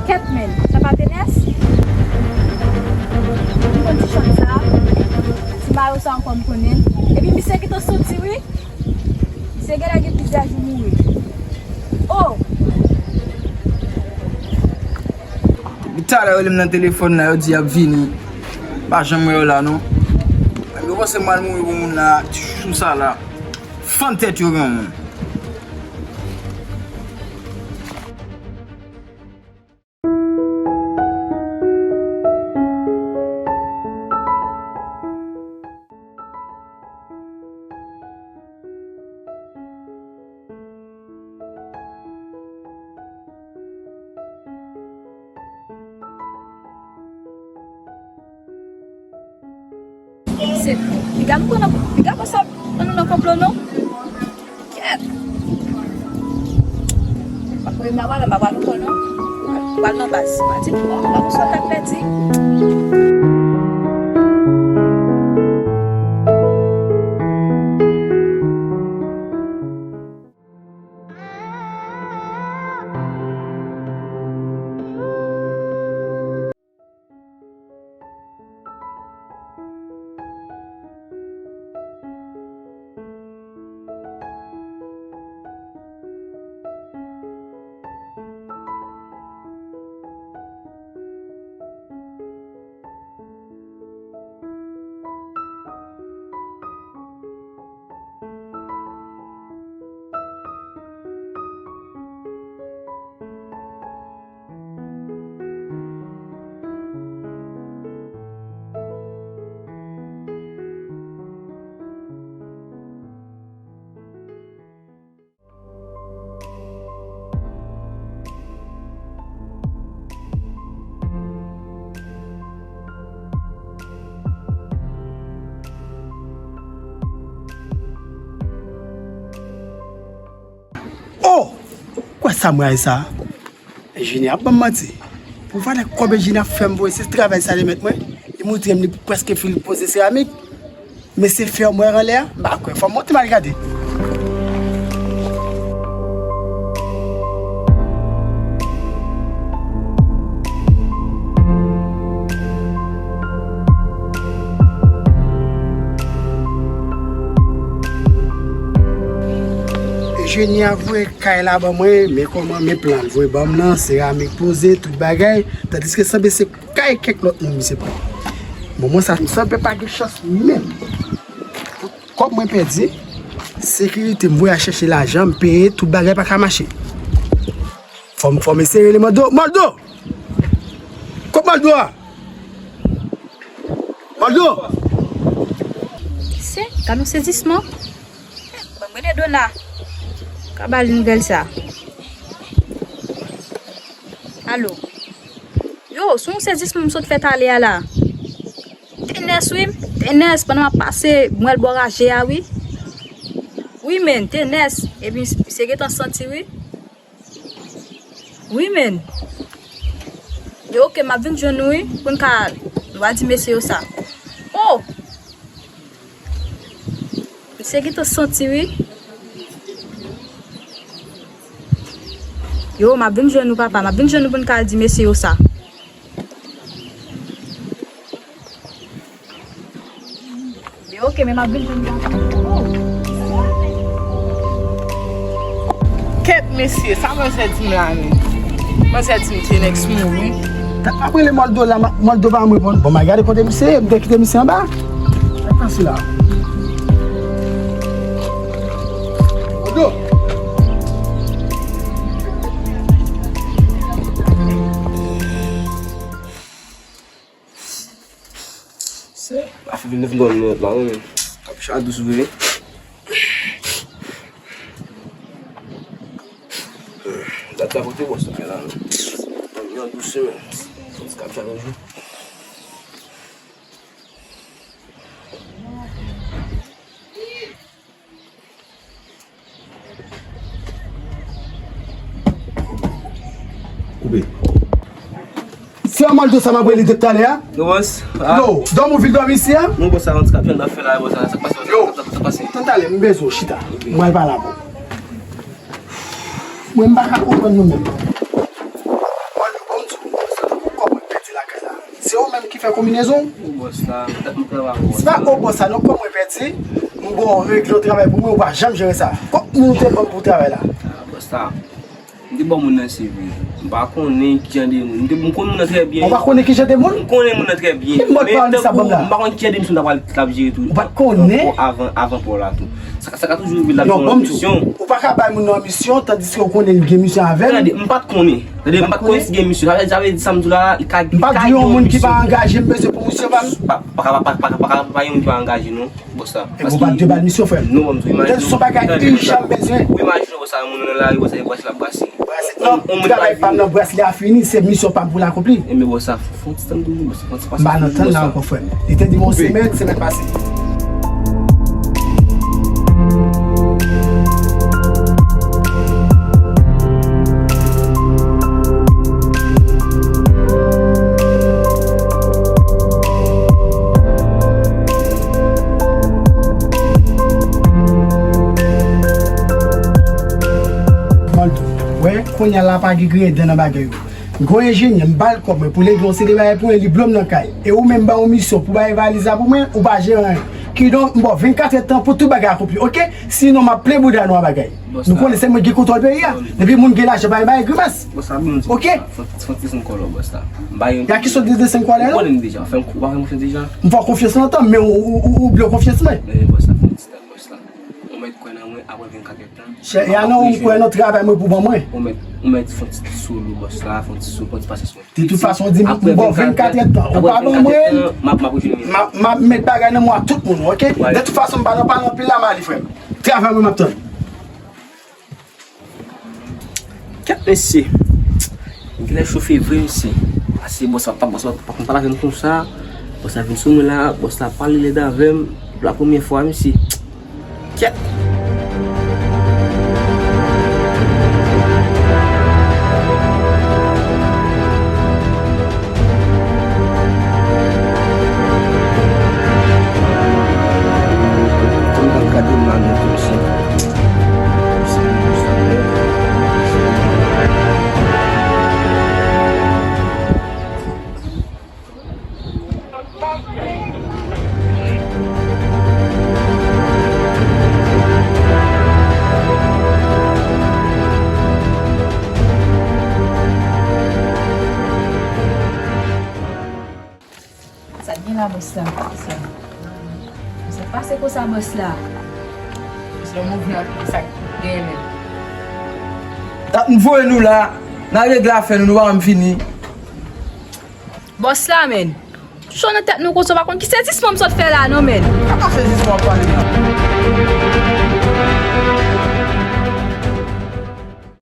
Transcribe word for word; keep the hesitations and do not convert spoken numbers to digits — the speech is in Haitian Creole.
Kèt men, sa pa Tenès? M konn ti chan sa. Ti mayo sa ankò m konnen. Epi misye ki te soti wi. Misye genlè gen plizyè jou mouri. Oh! Depi talè yo rele m nan telefòn la, yo di y ap vini. M pa janm wè yo la non. Yo panse m al mouri pou moun la, ti chouchou sa la. Fann tèt yo granmoun. Se piga nou pran nan, piga konsa pran nou nan konplo non. Kèt. Pa konnen m ap al, m ap al ankò non. M ap al nan baz. M a di nou, m ap sot ap pèdi. Oh! Kwè sa m rayi sa. Enjenyè ap ban m manti. Pou valè kòb enjenyè ap fè m voye, se travay sa li met mwen. Li montre m li prèske fin poze seramik. Men se fè m wè anlè a, m pa kwè. Fò m monte m al gade. Enjenyè a voye kay la ban mwen, men kòman, men plan l voye ban m nan, seramik poze, tout bagay, tandiske sanble se kay kèk lòt moun misye pran. Bon, mwen sa, m sanble pa gen chans menm. Kòb mwen pèdi, sekirite m voye al chèche lajan, m peye, tout bagay pa ka mache. Fò m, fò m eseye rele Mòldo. Mòldo! Kot Mòldo a? Mòldo! Se, gad yon sezisman. Ban m rele Dona. Ka ba l nouvèl sa. Alo. Yo, se yon sezisman m sot fè talè a la. Tenès wi, Tenès, pandan m ap pase, m wè l bò raje a wi. Wi, men, Tenès, epi misye gentan santi wi. Wi, men. Yo, oke, m ap vin jwenn nou wi, pou n ka, nou va di mesye yo sa. Oh! Misye gentan santi wi. Yo, m ap vin jwenn nou, papa. M ap vin jwenn nou pou n ka al di mesye yo sa. Men oke, men m ap vin jwenn nou, papa. Oh. Kèt, mesye, sa manzè di m la, menm? Manzè di m T N X mouri. M ap rele Mòldo la, Mòldo pa janm reponn. Bon, m al gade kote misye ye, m te kite misye anba. Sa k pase la? Mòldo! Se, pa fin vin devan mwen la, wi. Kap cha dous vre. Dat la pote bò sa la. Yon dous semen. Kap cha nan jou. Koupe. Se yon Mòldo sa m ap rele depi talè a. Yo, bòs. Ah. Yo, dòmi w vin dòmi isi a? Non, bòs, sa yon ti kapyon nan fè la, bòs, sa k pase, sa k pase. Yo, tann talè, m bezwen w, chita. Ok. Mwen pale avè w. Mwen, m pa ka konprann nou menm. Mòldo, bon, m di w, Fè konbinezon. Ou bòs la, m t ap travay avè w. Se pa ou bòs la, non, kòm mwen pèdi, m gon regle yon travay pou mwen, ou pa janm jere sa. Kòm moun ou te ban m pou travay la. Ah, bòs la, m te ban moun nan se vre. M pa konnen ki jan de moun. M te, m konn moun nan trè byen. Ou pa konnen ki jan de moun? M konnen moun nan trè byen. Ki mòd pawòl sa banm la? M pa konn ki jan de moun sa pral t ap jere tou. Ou pa konnen? Ankò avan, avan pawòl la tou. Sa, sa ka toujou rive l ap gen yon misyon. Ou pa ka bay moun nan misyon, tandiske ou konnen li gen misyon avè l. Tande, m pa t konnen. Tande, m pa t konnen si gen misyon. Sa vle, sa vle di sa m di w la, li ka, li ka gen yon misyon. M pa di yon moun ki pa angaje, m bezwen pou misyon pa m. Pa, pa ka, pa, pa, pa, pa, pa gen yon moun ki pa angaje, non, bòs la. E bon, pa t de bal misyon, frè m. Non, m di w, imajine w. Tande, se yon bagay ijan m bezwen. Ou imajine w, bòs la, moun nan lari, bòs la, li brase l ap brase. Brase, non, travay pa m nan brase, li a fini, se misyon pa m pou l akonpli. Enben, bòs la, fè yon ti tann toujou, bòs la, fè yon ti pasyans toujou, bòs la. M pa nan tann la ankò, frè m. Li te di m yon semèn, semèn pase. Wè, kounye a la pa gen griyen dan nan bagay yo. Gwo enjenyè, m ba l kòb mwen pou l regle yon seri de bagay pou mwen, li blo m nan kay. E ou menm, m ba w misyon pou bay valiz la pou mwen, ou pa jere anyen. Kidonk, m ba w vennkat èdtan pou tout bagay akonpli, oke? Sinon, m ap plen bouda nou a bagay. Nou konnen se mwen ki gen kontwòl peyi a. Depi moun gen lajan, pa gen bagay grimas. Oke? Fè yon ti desann kòlè, bòs la. Y a ki sòt de desann kòlè, non? Ou konnen m deja. Fè m, ou pa fè m konfyans deja? M fè w konfyans lontan, men ou, ou, ou, ou blo konfyans mwen. Men bòs la, fè yon ti tann, bòs la. Ou mèt kwè nan mwen apre vennkat èdtan. Chè, ya non, ou kwè nan travay mwen pou ban mwen. Ou mèt, ou mèt fè yon ti solo, bòs la, fè yon ti solo, fè yon ti pasyans mwen. De tout fason, di m, m ba w vennkat èdtan. Ou pa ban mwen, m ap, m ap met bagay nan mwa tout moun, oke? De tout fason, m pa nan pale anpil la, m ale, frè m. Travay mwen, m ap tann. Kèt mesye. Genlè chofe vre, mesye. Pase bòs la, pa, bòs la pa konn pale avè m konsa. Bòs la vin sou mwen la, bòs la pale lèd avè m. Pou la premyè fwa, mesye. Kèt. Sa k gen la, bòs la? Sa k pase konsa, bòs la? Bòs la, mouvman, sa k genyen menm? Dat m voye nou la, n a regle afè nou, nou pa menm fini. Bòs la, menn. Cho nan tèt nou konsa, w pa konn ki sezisman m sot fè la non, menn. Kaka sezisman w ap pale la.